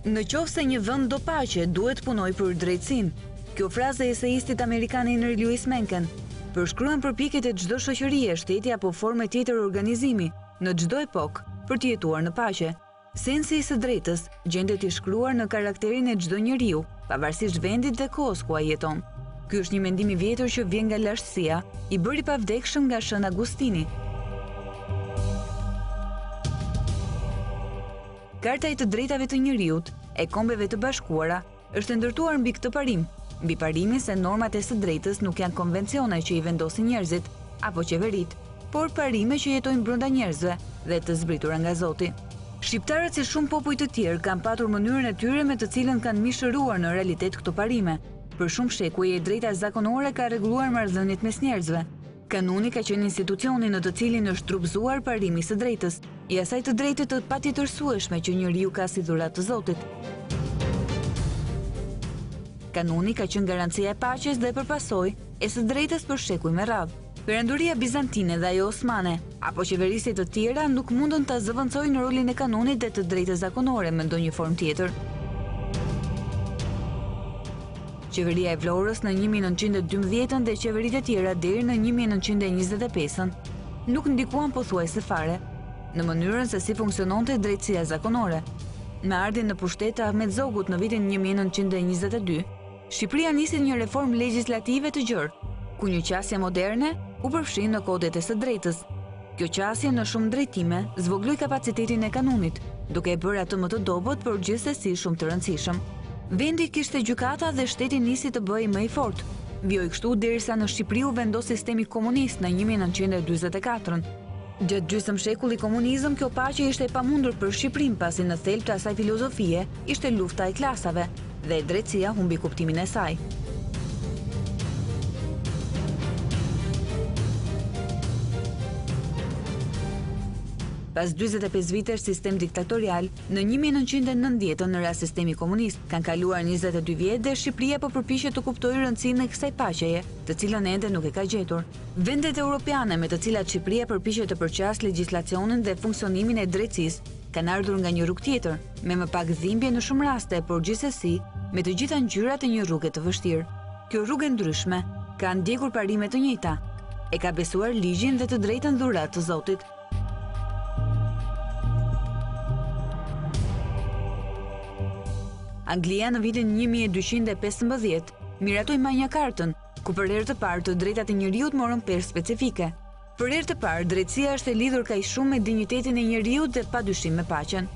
Në qoftë se një vend do paqe, duhet të punojë për drejtësinë. Kjo frazë e eseistit amerikan Henry Louis Mencken përshkruan përpjekjet e çdo shoqërie, shteti apo forme tjetër organizimi, në çdo epokë, për të jetuar në paqe. Sensi i së drejtës gjendet i shkruar në karakterin e çdo njeriu, pavarësisht vendit dhe kohës ku ai jeton. Ky është një mendim i vjetër që vjen nga lashtësia, i bërë i pavdekshëm nga Shën Agustini. Karta e të Drejtave të Njeriut e Kombeve të Bashkuara është e ndërtuar mbi këtë parim, mbi parimin se normat e së drejtës nuk janë konvencione që i vendosin njerëzit apo qeveritë, por parime që jetojnë brenda njerëzve dhe të zbritura nga Zoti. Shqiptarët si shumë popuj të tjerë kanë patur mënyrën e tyre me të cilën kanë mishëruar në realitet këto parime. Për shumë shekuj e drejta zakonore ka rregulluar marrëdhëniet mes njerëzve. Kanuni ka qenë institucioni në të cilin është trupëzuar parimi i së drejtës, i asaj të drejte të patjetërsueshme që njeriu ka si dhuratë të Zotit. Kanuni ka qenë garancia e paqes dhe për pasojë, e së drejtës për shekuj me radhë. Perandoria Bizantine dhe ajo Osmane, apo qeverisje të tjera nuk mundën ta zëvendësojnë rolin e kanunit dhe të drejtës zakonore me ndonjë formë tjetër. Qeveria e Vlorës në 1912-ën dhe qeveritë e tjera deri në 1925-ën nuk ndikuan pothuajse fare në mënyrën se si funksiononte drejtësia zakonore. Me ardhjen në pushtet të Ahmet Zogut në vitin 1922, Shqipëria nisi një reformë legjislative të gjerë, ku një qasje moderne u përfshi në kodet e së drejtës. Kjo qasje në shumë drejtime zvogëloi kapacitetin e kanunit, duke e bërë atë më të dobët, por gjithsesi shumë të rëndësishëm. Vendi kishte gjykata dhe shteti nisi të bëhej më i fortë. Vijoi kështu derisa në Shqipëri u vendos sistemi komunist në 1944-ën. Gjatë gjysëm shekulli komunizëm kjo paqe ishte e pamundur për Shqipërinë pasi në thelb të asaj filozofie ishte lufta e klasave dhe drejtësia humbi kuptimin e saj. Pas 45 vitesh sistem diktatorial, në 1990-ën ra sistemi komunist. Kanë kaluar 22 vjet dhe Shqipëria po përpiqet të kuptojë rëndësinë e kësaj paqeje, të cilën ende nuk e ka gjetur. Vendet europiane me të cilat Shqipëria përpiqet të përqasë legjislacionin dhe funksionimin e drejtësisë, kanë ardhur nga një rrugë tjetër, me më pak dhimbje në shumë raste, por gjithsesi me të gjitha ngjyrat e një rruge të vështirë. Kjo rrugë e ndryshme ka ndjekur parime të njëjta. E ka besuar ligjin dhe të drejtën dhuratë të Zotit. Anglia në vitin 1215 miratoi Magna Cartën, ku për herë të parë të drejtat e njeriut morën peshë specifike. Për herë të parë, drejtësia është e lidhur kaq shumë me dinjitetin e njeriut dhe padyshim me paqen.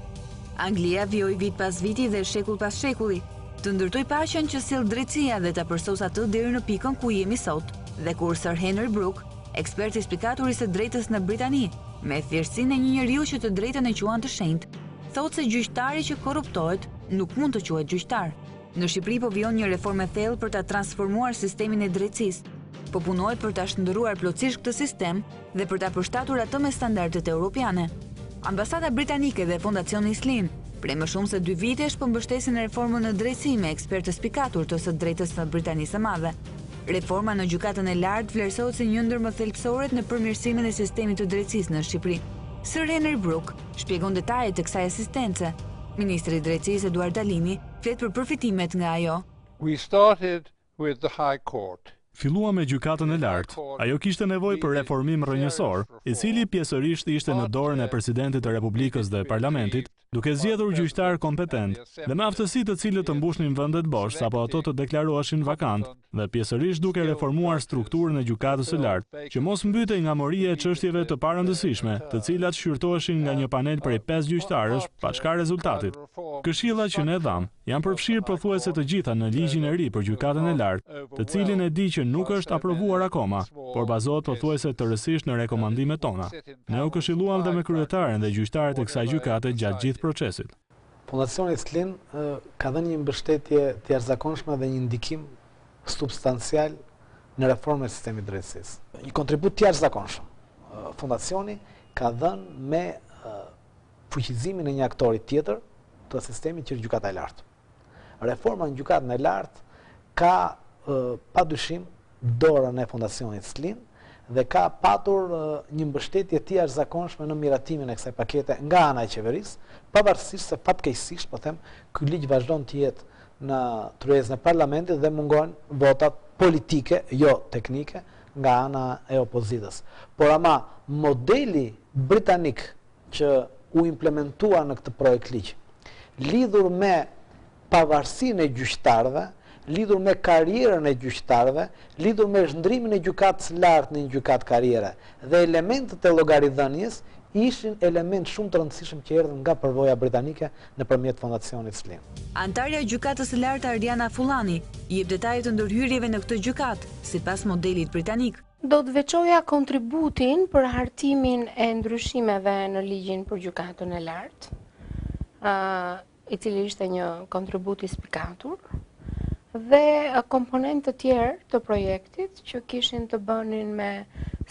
Anglia vijoi vit pas viti dhe shekull pas shekulli, të ndërtojë paqen që sjell drejtësia dhe ta përsosë atë deri në pikën ku jemi sot dhe kur Sir Henry Brooke, ekspert i spikatur i së drejtës në Britani, me thjeshtësinë e një njeriu që të drejtën e quan të shenjtë, thotë se gjyqtari që korruptohet nuk mund të quhet gjyqtar. Në Shqipëri po vijon një reformë e thellë për ta transformuar sistemin e drejtësisë. Po punohet për ta shndërruar plotësisht këtë sistem dhe për ta përshtatur atë me standardet europiane. Ambasada Britanike dhe Fondacioni Islin, prej më shumë se dy vitesh po mbështesin reformën në drejtësi me ekspertë të spikatur të së drejtës së Britanisë së Madhe. Reforma në Gjykatën e Lartë vlerësohet si një ndër më thelbësoret në përmirësimin e sistemit të drejtësisë në Shqipëri. Sir Henry Brooke shpjegon detajet e kësaj asistence. Ministri i Drejtësisë Eduard Alimi flet për përfitimet nga ajo. We started with the High Court. Filluam me Gjykatën e Lartë. Ajo kishte nevojë për reformim rrënjësor, i cili pjesërisht ishte në dorën e Presidentit të Republikës dhe Parlamentit, duke zgjedhur gjyqtarë kompetentë dhe me aftësi të cilët të mbushnin vendet bosh sapo ato të deklaroheshin vakant dhe pjesërisht duke reformuar strukturën e Gjykatës së Lartë, që mos mbytej nga moria e çështjeve të parëndësishme, të cilat shqyrtoheshin nga një panel prej pesë gjyqtarësh pa çka rezultatit. Këshillat që ne dhamë, janë përfshirë pothuajse të gjitha në ligjin e ri për Gjykatën e Lartë, të cilin e di që nuk është aprovuar akoma, por bazohet pothuajse tërësisht në rekomandimet tona. Ne u këshilluam dhe me kryetaren dhe gjyqtarët e kësaj gjykate gjatë gjithë procesit. Fondacioni Islin ka dhënë një mbështetje të jashtëzakonshme dhe një ndikim substancial në reformën e sistemit të drejtësisë. Një kontribut të jashtëzakonshëm. Fondacioni ka dhënë me fuqizimin e një aktori tjetër të sistemit që është Gjykata e Lartë. Reforma në Gjykatën e Lartë ka pa dyshim dorën e Fondacionit Islin dhe ka patur një mbështetje të jashtëzakonshme në miratimin e kësaj pakete nga ana e qeverisë, pavarësisht se fatkeqësisht, po them, ky ligj vazhdon të jetë në tryezën e parlamentit dhe mungojnë votat politike, jo teknike, nga ana e opozitës. Por ama modeli britanik që u implementua në këtë projektligj, lidhur me pavarësinë e gjyqtarëve, lidhur me karrierën e gjyqtarëve, lidhur me shndërrimin e Gjykatës së Lartë në një gjykatë karriere dhe elementët e llogaridhënies ishin elementë shumë të rëndësishëm që erdhën nga përvoja britanike nëpërmjet Fondacionit Slin. Anëtarja e Gjykatës së Lartë Ardiana Fullani jep detaje të ndërhyrjeve në këtë gjykatë, sipas modelit britanik. Do të veçoja kontributin për hartimin e ndryshimeve në ligjin për Gjykatën e Lartë, i cili ishte një kontribut i spikatur, dhe komponentë të tjerë të projektit që kishin të bënin me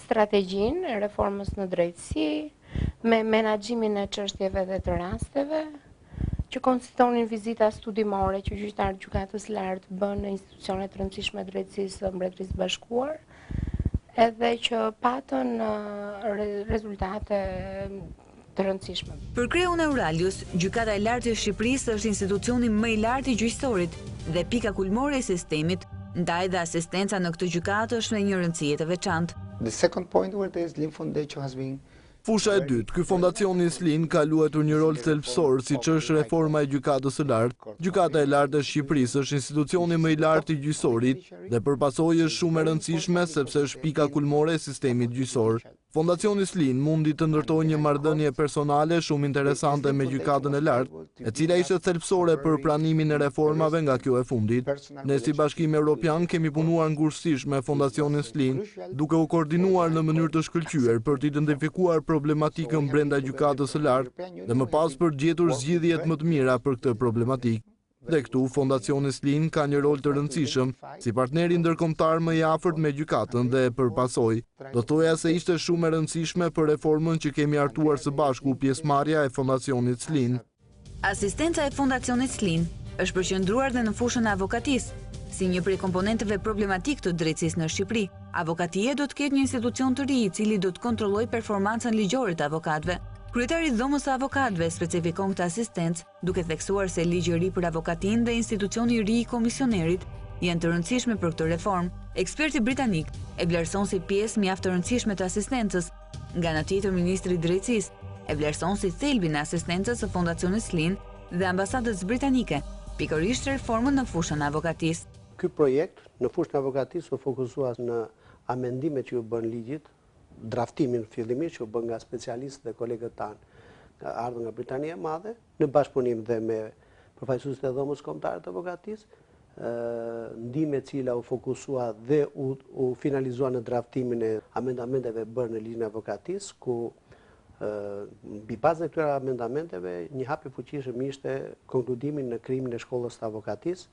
strategjinë e reformës në drejtësi, me menaxhimin e çështjeve dhe të rasteve, që konsistonin vizita studimore që gjyqtarët e Gjykatës së Lartë bënë në institucione të rëndësishme të drejtësisë së Mbretërisë së Bashkuar, edhe që patën rezultate të rëndësishme. Për kreun e Euralius, Gjykata e Lartë e Shqipërisë është institucioni më i lartë i gjyqësorit dhe pika kulmore e sistemit, ndaj dhe asistenca në këtë gjykatë është me një rëndësie të veçantë. The second point where the Zlin Foundation has been Fusha e dytë, ky fondacioni Zlin ka luajtur një rol thelbësor, siç është reforma e Gjykatës së Lartë. Gjykata e Lartë e Shqipërisë është institucioni më i lartë i gjyqësorit dhe për pasojë është shumë e rëndësishme sepse është pika kulmore e sistemit gjyqësor. Fondacioni Zlin mundi të ndërtojë një marrëdhënie personale shumë interesante me Gjykatën e Lartë, e cila ishte thelbësore për pranimin e reformave nga kjo e fundit. Ne si Bashkim Europian kemi punuar ngushtësisht me Fondacionin Zlin, duke u koordinuar në mënyrë të shkëlqyer për të identifikuar problematikën brenda Gjykatës së Lartë dhe më pas për të gjetur zgjidhjet më të mira për këtë problematikë. Dhe këtu, Fondacioni Zlin ka një rol të rëndësishëm, si partneri ndërkombëtar më i afërt me gjykatën dhe për pasojë, do thoja se ishte shumë e rëndësishme për reformën që kemi hartuar së bashku pjesëmarrja e Fondacionit Zlin. Asistenca e Fondacionit Zlin është përqendruar dhe në fushën e avokatisë, si një prej komponentëve problematikë të drejtësisë në Shqipëri. Avokatia do të ketë një institucion të ri i cili do të kontrollojë performancën ligjore të avokatëve. Kryetari i Dhomës së Avokatëve specifikon këtë asistencë duke theksuar se ligji i ri për avokatinë dhe institucioni i ri i komisionerit janë të rëndësishme për këtë reformë. Eksperti britanik e vlerëson si pjesë mjaft të rëndësishme të asistencës. Nga ana tjetër ministri i Drejtësisë e vlerëson si thelbin e asistencës së Fondacionit Zlin dhe ambasadës britanike, pikërisht reformën në fushën e avokatisë. Ky projekt në fushën e avokatisë u fokusua në amendimet që iu bënë ligjit draftimin fillimisht që u bë nga specialistët dhe kolegët tanë nga ardhur nga Britania e Madhe, në bashkëpunim dhe me përfaqësuesit e Dhomës Kombëtare të Avokatisë, ndihmë e cila u fokusua dhe u, u finalizua në draftimin e amendamenteve bërë në ligjin e avokatisë, ku mbi bazën e këtyre amendamenteve një hap i fuqishëm ishte konkludimi në krijimin e shkollës të avokatisë,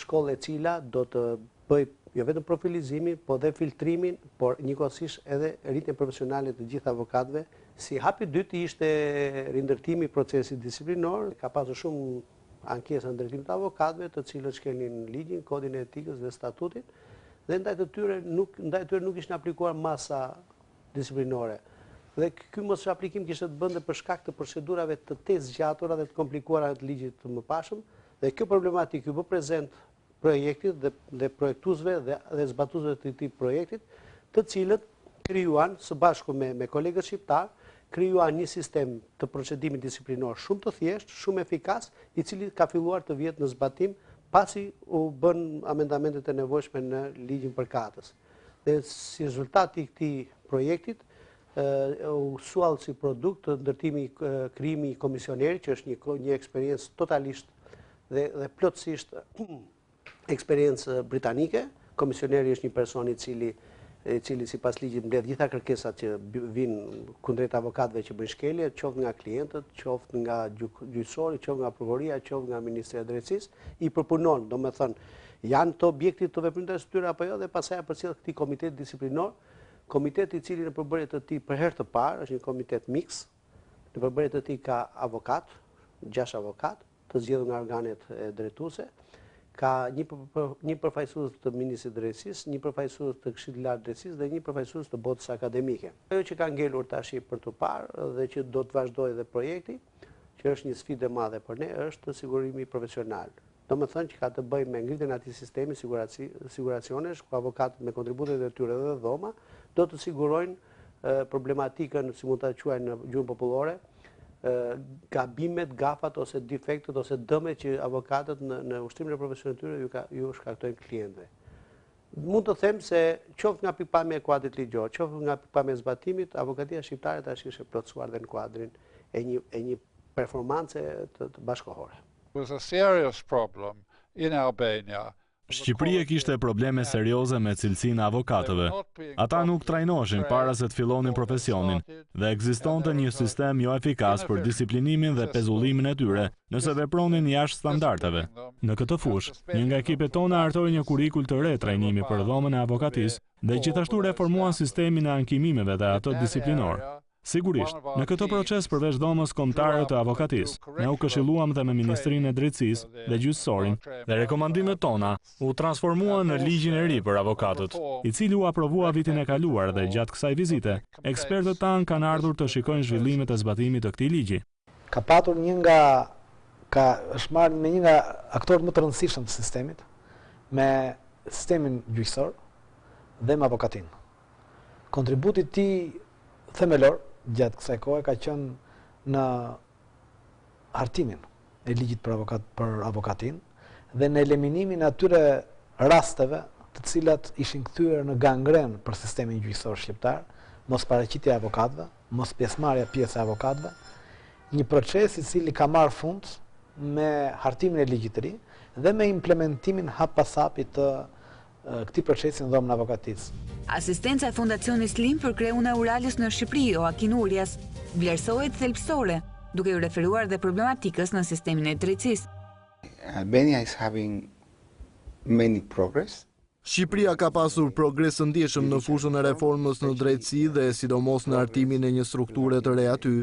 shkollë e cila do të bëjë jo vetëm profilizimin, po dhe filtrimin, por njëkohësisht edhe rritjen profesionale të gjithë avokatëve. Si hap i dytë ishte rindërtimi i procesit disiplinor, ka pasur shumë ankesa në drejtim të avokatëve, të cilët shkelnin ligjin, kodin e etikës dhe statutin, dhe ndaj të tyre nuk ndaj tyre nuk ishin aplikuar masa disiplinore. Dhe ky mosaplikim kishte të bënte për shkak të procedurave të tejzgjatura dhe të komplikuara të ligjit të mëparshëm, dhe kjo problematikë iu bë prezent projektit dhe, dhe projektuesve dhe, dhe zbatuesve të këtij projektit, të cilët krijuan së bashku me me kolegët shqiptarë, krijuan një sistem të procedimit disiplinor shumë të thjeshtë, shumë efikas, i cili ka filluar të vihet në zbatim pasi u bënë amendamentet e nevojshme në ligjin përkatës. Dhe si rezultat i këtij projektit, u soll si produkt ndërtimi krijimi i komisionerit, që është një një eksperiencë totalisht dhe dhe plotësisht eksperiencë britanike. Komisioneri është një person i cili i cili sipas ligjit mbledh gjitha kërkesat që vijnë kundrejt avokatëve që bëjnë shkelje, qoftë nga klientët, qoftë nga gjyqësori, qoftë nga prokuroria, qoftë nga Ministria e Drejtësisë, i përpunon, domethënë, janë të objektit të veprimtarisë së tyre apo jo dhe pastaj ia përcjell këtij komiteti disiplinor, komitet i cili në përbërje të tij për herë të parë është një komitet miks, në përbërje të tij ka avokatë, 6 avokatë, të zgjedhur nga organet drejtuese. Ka një një përfaqësues të Ministrit të Drejtësisë, një përfaqësues të Këshillit të Lartë të Drejtësisë dhe një përfaqësues të botës akademike. Ajo që ka ngelur tashi për t'u parë dhe që do të vazhdojë dhe projekti, që është një sfidë e madhe për ne, është sigurimi profesional. Domethënë që ka të bëjë me ngritjen e atij sistemi siguracionesh, ku avokatët me kontributet e tyre dhe dhoma do të sigurojnë problematikën, si mund ta quaj në gjuhën popullore, gabimet, gafat ose defektet ose dëmet që avokatët në, në ushtrimin e profesionit të tyre ju, ka, ju shkaktojnë klientëve. Mund të them se qoftë nga pikëpamja e kuadrit ligjor, qoftë nga pikëpamja e zbatimit, avokatia shqiptare tash është e plotësuar dhe në kuadrin e një, e një performance të, të bashkëkohore. Was a serious problem in Albania Shqipëria kishte probleme serioze me cilësinë e avokatëve. Ata nuk trajnoheshin para se të fillonin profesionin dhe ekzistonte një sistem joefikas për disiplinimin dhe pezullimin e tyre nëse vepronin jashtë standardeve. Në këtë fushë, një nga ekipet tona hartoi një kurrikul të re trajnimi për Dhomën e Avokatisë dhe gjithashtu reformuan sistemin e ankimimeve dhe atë disiplinor. Sigurisht, në këtë proces përveç Dhomës Kombëtare të Avokatisë, ne u këshilluam dhe me Ministrinë e Drejtësisë dhe Gjyqësorin dhe rekomandimet tona u transformuan në ligjin e ri për avokatët, i cili u aprovua vitin e kaluar dhe gjatë kësaj vizite, ekspertët tanë kanë ardhur të shikojnë zhvillimet e zbatimit të këtij ligji. Ka patur një nga ka është marrë me një nga aktorët më të rëndësishëm të sistemit, me sistemin gjyqësor dhe me avokatinë. Kontributi i tij themelor gjatë kësaj kohe ka qenë në hartimin e ligjit për avokat për avokatinë dhe në eliminimin e atyre rasteve të cilat ishin kthyer në gangrenë për sistemin gjyqësor shqiptar, mosparaqitja e avokatëve, mospjesëmarrja pjesë e avokatëve, një proces i cili ka marrë fund me hartimin e ligjit të ri dhe me implementimin hap pas hapi të këtij procesi në Dhomën e Avokatisë. Asistenca e Fondacionit Slim për kreun e Euralisë në Shqipëri, Joaquin Urias, vlerësohet thelbësore, duke iu referuar dhe problematikës në sistemin e drejtësisë. Albania is having many progress. Shqipëria ka pasur progres të ndjeshëm në fushën e reformës në drejtësi dhe sidomos në hartimin e një strukture të re aty.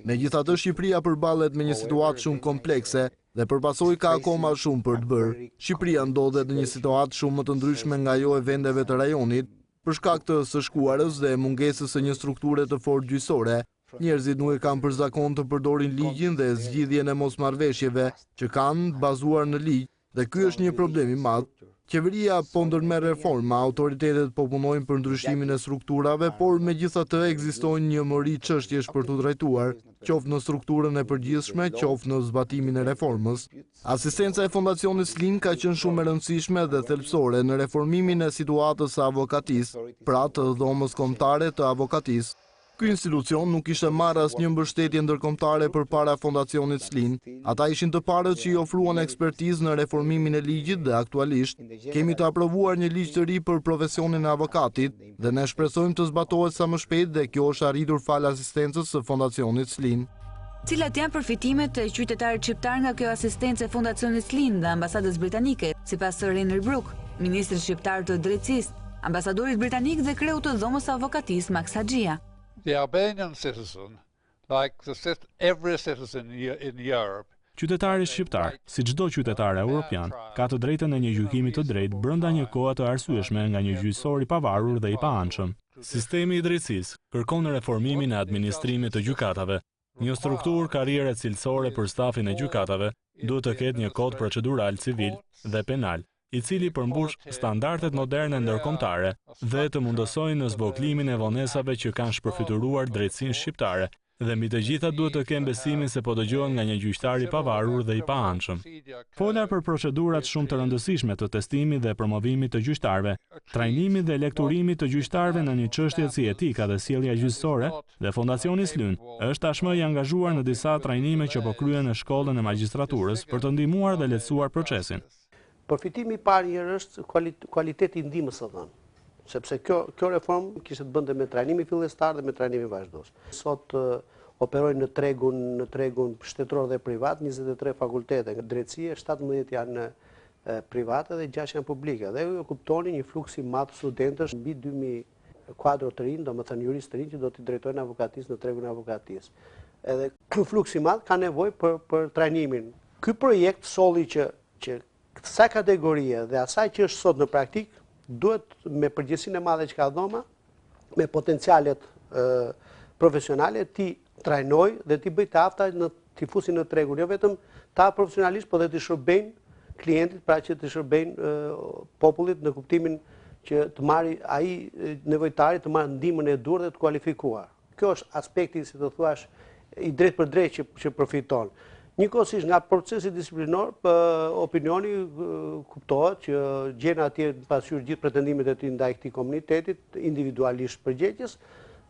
Megjithatë, Shqipëria përballet me një situatë shumë komplekse dhe për pasojë ka akoma shumë për të bërë. Shqipëria ndodhet në një situatë shumë më të ndryshme nga ajo e vendeve të rajonit, për shkak të së shkuarës dhe mungesës së një strukture të fortë gjyqësore. Njerëzit nuk e kanë për zakon të përdorin ligjin dhe zgjidhjen e mosmarrëveshjeve që kanë bazuar në ligj dhe ky është një problem i madh. Qeveria po ndërmerr reforma, autoritetet po punojnë për ndryshimin e strukturave, por megjithatë ekzistojnë një mori çështjesh për t'u trajtuar, qoftë në strukturën e përgjithshme, qoftë në zbatimin e reformës. Asistenca e Fondacionit Slim ka qenë shumë e rëndësishme dhe thelbësore në reformimin e situatës së avokatisë, pra të Dhomës Kombëtare të Avokatisë. Ky institucion nuk kishte marrë asnjë mbështetje ndërkombëtare përpara Fondacionit Slin. Ata ishin të parët që i ofruan ekspertizë në reformimin e ligjit dhe aktualisht kemi të aprovuar një ligj të ri për profesionin e avokatit dhe ne shpresojmë të zbatohet sa më shpejt dhe kjo është arritur falë asistencës së Fondacionit Slin. Cilat janë përfitimet e qytetarit shqiptar nga kjo asistencë e Fondacionit Slin dhe Ambasadës Britanike, sipas Sir Henry Brooke, ministrit shqiptar të Drejtësisë, ambasadorit britanik dhe kreut të Dhomës së Avokatisë Maks Haxhia? The Albanian citizen, like the every citizen in Europe, Qytetari shqiptar, si çdo qytetar europian, ka të drejtën e një gjykimi të drejtë brenda një kohe të arsyeshme nga një gjyqësor i pavarur dhe i paanshëm. Sistemi i drejtësisë kërkon reformimin e administrimit të gjykatave. Një strukturë karriere cilësore për stafin e gjykatave duhet të ketë një kod procedural civil dhe penal, i cili përmbush standardet moderne ndërkombëtare dhe të mundësojë në zvogëlimin e vonesave që kanë shpërfytyruar drejtësinë shqiptare dhe mbi të gjitha duhet të kenë besimin se po dëgjohen nga një gjyqtar i pavarur dhe i paanshëm. Fola për procedurat shumë të rëndësishme të testimit dhe promovimit të gjyqtarëve, trajnimit dhe lekturimit të gjyqtarëve në një çështje si etika dhe sjellja gjyqësore dhe Fondacioni Slyn është tashmë i angazhuar në disa trajnime që po kryhen në shkollën e magjistraturës për të ndihmuar dhe lehtësuar procesin. Përfitimi i parë njëherë është kualiteti i ndihmës së dhënë, sepse kjo kjo reformë kishte të bënte me trajnimin fillestar dhe me trajnimin vazhdues. Sot operojnë në tregun në tregun shtetëror dhe privat 23 fakultete drejtësie, 17 janë private dhe 6 janë publike. Dhe ju kuptoni një fluks i madh studentësh mbi 2000 kuadro të rinj, domethënë juristë të rinj që do t'i drejtojnë avokatisë në tregun e avokatisë. Edhe ky fluks i madh ka nevojë për për trajnimin. Ky projekt solli që që Kësaj kategorie dhe asaj që është sot në praktikë, duhet me përgjegjësinë e madhe që ka dhoma, me potencialet profesionale, t'i trajnojë dhe t'i bëjë të afta në t'i fusin në tregun, jo vetëm ta profesionalisht, po dhe t'i shërbejnë klientit, pra që t'i shërbejnë popullit në kuptimin që të marrë ai nevojtari të marrë ndihmën e duhur dhe të kualifikuar. Kjo është aspekti, si të thuash, i drejtpërdrejtë që, që përfiton. Njëkohësisht nga procesi disiplinor, opinioni kuptohet që gjen atje në pasqyrë gjithë pretendimet e tij ndaj këtij komunitetit, individualisht përgjegjës,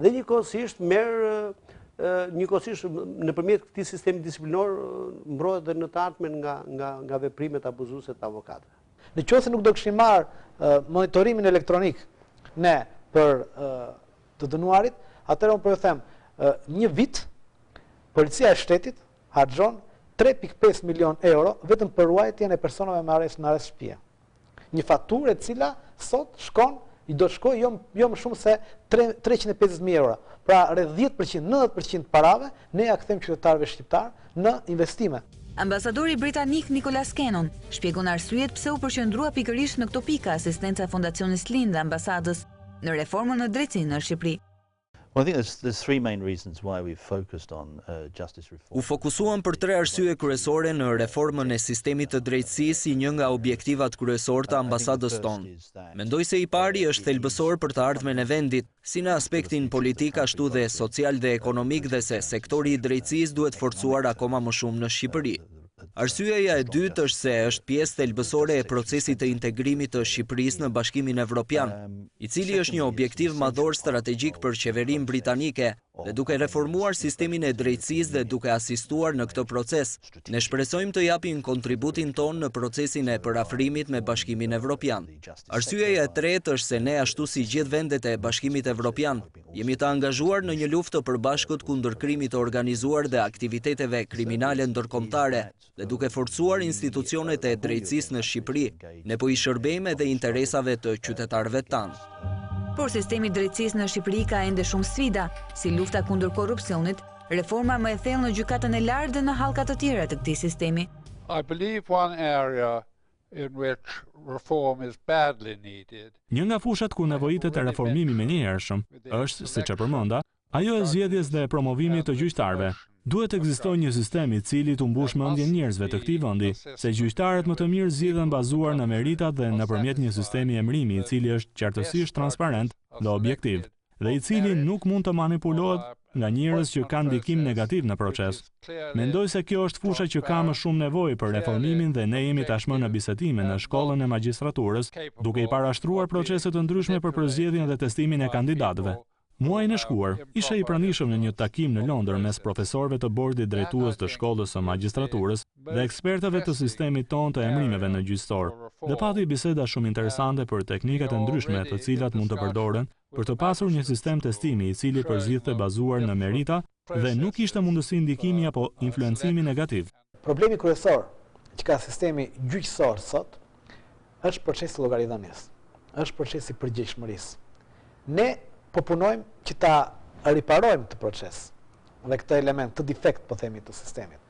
dhe njëkohësisht merr njëkohësisht nëpërmjet këtij sistemi disiplinor mbrohet dhe në të ardhmen nga nga nga veprimet abuzuese të avokatëve. Në qoftë se nuk do kishim marrë monitorimin elektronik ne për të dënuarit, atëherë unë po ju them, një vit policia e shtetit harxhon 3.5 milion euro vetëm për ruajtjen e personave me arrest në arrest shtëpie. Një faturë e cila sot shkon i do të shkojë jo jo më shumë se 350.000 euro. Pra rreth 10%, 90% të parave ne ja kthejmë qytetarëve shqiptarë në investime. Ambasadori britanik Nicholas Cannon shpjegon arsyet pse u përqendrua pikërisht në këto pika asistenca e Fondacionit Slin dhe ambasadës në reformën në drejtësi në Shqipëri. Uh, U fokusuam për tre arsye kryesore në reformën e sistemit të drejtësisë si një nga objektivat kryesorë të ambasadës tonë. Mendoj se i pari është thelbësor për të ardhmen e vendit, si në aspektin politik ashtu dhe social dhe ekonomik dhe se sektori i drejtësisë duhet forcuar akoma më shumë në Shqipëri. Arsyeja e dytë është se është pjesë thelbësore e procesit të integrimit të Shqipërisë në Bashkimin Evropian, i cili është një objektiv madhor strategjik për qeverinë britanike dhe duke reformuar sistemin e drejtësisë dhe duke asistuar në këtë proces, ne shpresojmë të japim kontributin tonë në procesin e përafrimit me Bashkimin Evropian. Arsyeja e tretë është se ne ashtu si gjithë vendet e Bashkimit Evropian, Jemi të angazhuar në një luftë të përbashkët kundër krimit të organizuar dhe aktiviteteve kriminale ndërkombëtare dhe duke forcuar institucionet e drejtësisë në Shqipëri, ne po i shërbejmë edhe interesave të qytetarëve tanë. Por sistemi i drejtësisë në Shqipëri ka ende shumë sfida, si lufta kundër korrupsionit, reforma më e thellë në Gjykatën e Lartë dhe në hallka të tjera të këtij sistemi. I believe one area in which reform is badly needed. Një nga fushat ku nevojitet reformim i menjëhershëm është, siç e përmenda, ajo e zgjedhjes dhe e promovimit të gjyqtarëve. Duhet të ekzistojë një sistem i cili t'u mbushë mendjen njerëzve të këtij vendi se gjyqtarët më të mirë zgjidhen bazuar në meritat dhe nëpërmjet një sistemi emërimi i cili është qartësisht transparent dhe objektiv. dhe i cili nuk mund të manipulohet nga njerëz që kanë ndikim negativ në proces. Mendoj se kjo është fusha që ka më shumë nevojë për reformimin dhe ne jemi tashmë në bisedime në shkollën e magjistraturës, duke i parashtruar procese të ndryshme për përzgjedhjen dhe testimin e kandidatëve. Muajin e shkuar, isha i pranishëm në një takim në Londër mes profesorëve të bordit drejtues të shkollës së magjistraturës dhe ekspertëve të sistemit tonë të emërimeve në gjyqësor, dhe pati biseda shumë interesante për teknikat e ndryshme të cilat mund të përdoren për të pasur një sistem testimi i cili përzgjidhte bazuar në merita dhe nuk kishte mundësi ndikimi apo influencimi negativ. Problemi kryesor që ka sistemi gjyqësor sot është procesi i llogaridhënies, është procesi i përgjegjshmërisë. Ne po punojmë që ta riparojmë këtë proces dhe këtë element, këtë defekt po themi të sistemit.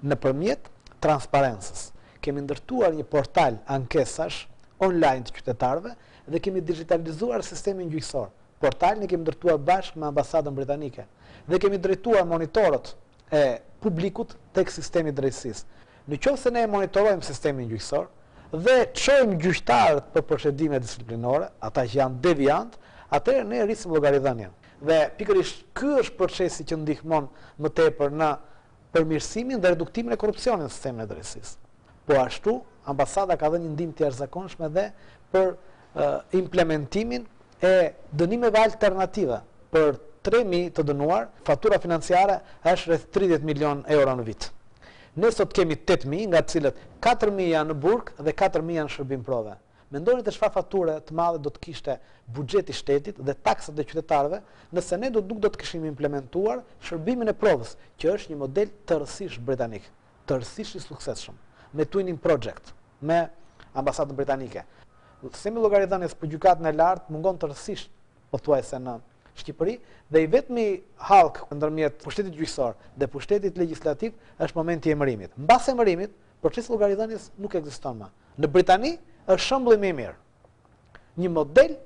Nëpërmjet transparencës, kemi ndërtuar një portal ankesash online të qytetarëve dhe kemi digjitalizuar sistemin gjyqësor. Portalin e kemi ndërtuar bashkë me Ambasadën Britanike dhe kemi drejtuar monitorët e publikut tek sistemi i drejtësisë. Në qoftë se ne e monitorojmë sistemin gjyqësor dhe çojmë gjyqtarët për procedime disiplinore, ata që janë deviantë, atëherë ne rrisim llogaridhënien. Dhe pikërisht ky është procesi që ndihmon më tepër në përmirësimin dhe reduktimin e korrupsionit në sistemin e drejtësisë. Po ashtu, ambasada ka dhënë një ndihmë të jashtëzakonshme dhe për implementimin e dënimeve alternative për 3000 të dënuar, fatura financiare është rreth 30 milion euro në vit. Ne sot kemi 8000, nga të cilët 4000 janë në burg dhe 4000 janë në shërbim prove. Mendoni se çfarë fature të madhe do të kishte buxheti i shtetit dhe taksat e qytetarëve nëse ne do nuk do të kishim implementuar shërbimin e provës, që është një model tërësisht britanik, tërësisht i suksesshëm, me Twinning Project, me ambasadën britanike. Sistemi i llogaridhënies për gjykatën e lartë mungon tërësisht pothuajse në Shqipëri dhe i vetmi hallkë ndërmjet pushtetit gjyqësor dhe pushtetit legjislativ është momenti i emërimit. Mbas emërimit, procesi i llogaridhënies nuk ekziston më. Në Britani është shembulli më i mirë. Një model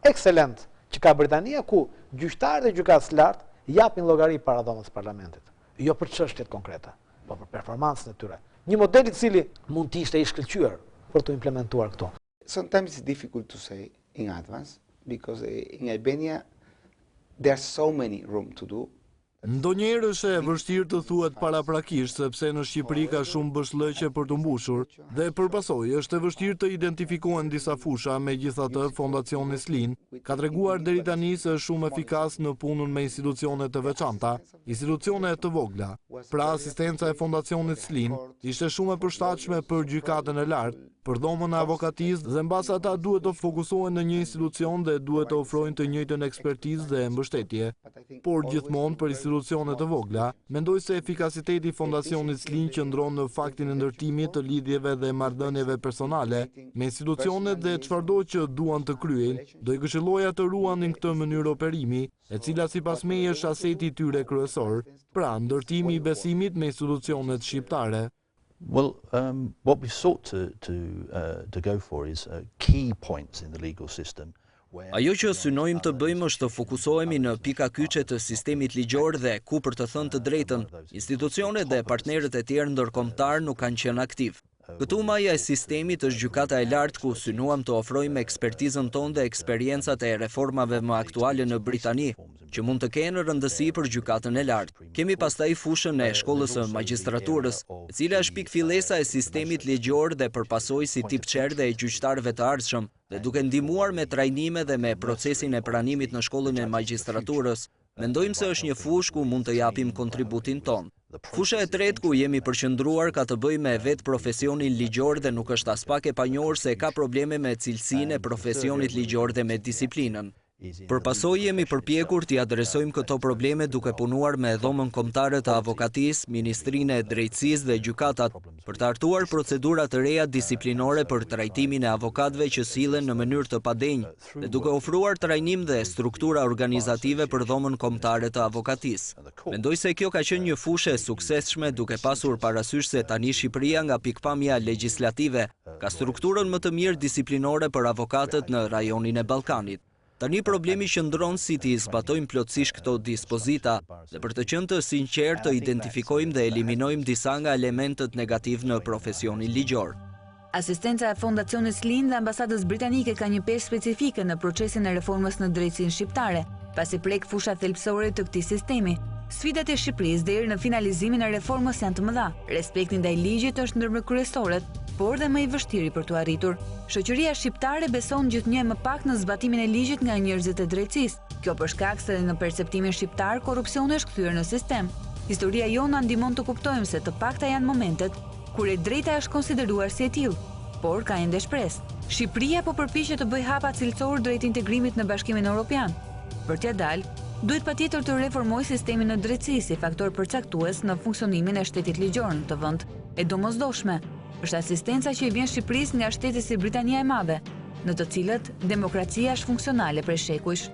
ekselent që ka Britania ku gjyqtarët e gjykatës së lartë japin llogari para dhomës së parlamentit, jo për çështjet konkrete, po për performancën e tyre. Një model i cili mund të ishte i shkëlqyer për t'u implementuar këtu. Sometimes it's difficult to say in advance because in Albania there are so many room to do. Ndonjëherë është e vështirë të thuhet paraprakisht sepse në Shqipëri ka shumë boshllëqe për të mbushur dhe për pasojë është e vështirë të identifikohen disa fusha, megjithatë Fondacioni Slin ka treguar deri tani se është shumë efikas në punën me institucione të veçanta, institucione të vogla. Pra asistenca e Fondacionit Slin ishte shumë e përshtatshme për gjykatën e lartë, për dhomën e avokatisë dhe mbase ata duhet të fokusohen në një institucion dhe duhet të ofrojnë të njëjtën ekspertizë dhe mbështetje. Por gjithmonë për institucione të vogla, mendoj se efikasiteti i Fondacionit Slin qëndron në faktin e ndërtimit të lidhjeve dhe marrëdhënieve personale me institucionet dhe çfarëdo që duan të kryejnë, do i këshilloja të ruanin këtë mënyrë operimi, e cila sipas meje është aseti i tyre kryesor, pra ndërtimi i besimit me institucionet shqiptare. Well, um, what we sought to, to, uh, to go for is uh, key points in the legal system Ajo që synojmë të bëjmë është të fokusohemi në pika kyçe të sistemit ligjor dhe ku për të thënë të drejtën, institucionet dhe partnerët e tjerë ndërkombëtar nuk kanë qenë aktiv. Këtu maja e sistemit është gjykata e lartë ku synuam të ofrojmë ekspertizën tonë dhe eksperiencat e reformave më aktuale në Britani, që mund të kenë rëndësi për gjykatën e lartë. Kemi pastaj fushën e shkollës së magjistraturës, e cila është pikë fillesa e sistemit ligjor dhe për pasojë si tip çerdhe e gjyqtarëve të ardhshëm, dhe duke ndihmuar me trajnime dhe me procesin e pranimit në shkollën e magjistraturës, mendojmë se është një fushë ku mund të japim kontributin tonë. Fusha e tretë ku jemi përqendruar ka të bëjë me vetë profesionin ligjor dhe nuk është aspak e panjohur se ka probleme me cilësinë e profesionit ligjor dhe me disiplinën. Për pasojë jemi përpjekur t'i adresojmë këto probleme duke punuar me Dhomën Kombëtare të Avokatisë, Ministrinë e Drejtësisë dhe gjykatat, për të hartuar procedura të reja disiplinore për trajtimin e avokatëve që sillen në mënyrë të padenjë dhe duke ofruar trajnim dhe struktura organizative për Dhomën Kombëtare të Avokatisë. Mendoj se kjo ka qenë një fushë e suksesshme duke pasur parasysh se tani Shqipëria nga pikëpamja legjislative ka strukturën më të mirë disiplinore për avokatët në rajonin e Ballkanit. Tani problemi qëndron si t'i zbatojmë plotësisht këto dispozita dhe për të qenë të sinqertë të identifikojmë dhe eliminojmë disa nga elementët negativë në profesionin ligjor. Asistenca e Fondacionit Slin dhe Ambasadës Britanike ka një peshë specifike në procesin e reformës në drejtësinë shqiptare, pasi prek fusha thelbësore të këtij sistemi. Sfidat e Shqipërisë deri në finalizimin e reformës janë të mëdha. Respekti ndaj ligjit është ndër më kryesorët, por dhe më i vështiri për t'u arritur. Shoqëria shqiptare beson gjithnjë e më pak në zbatimin e ligjit nga njerëzit e drejtësisë. Kjo për shkak se në perceptimin shqiptar korrupsioni është kthyer në sistem. Historia jonë na ndihmon të kuptojmë se të pakta janë momentet kur e drejta është konsideruar si e tillë, por ka ende shpresë. Shqipëria po përpiqet të bëjë hapa cilësorë drejt integrimit në Bashkimin Europian. Për t'ia dalë, duhet patjetër të reformojë sistemin në drejtësi si faktor përcaktues në funksionimin e shtetit ligjor në këtë vend. E domosdoshme është asistenca që i vjen Shqipërisë nga shtete si Britania e Madhe, në të cilët demokracia është funksionale prej shekujsh.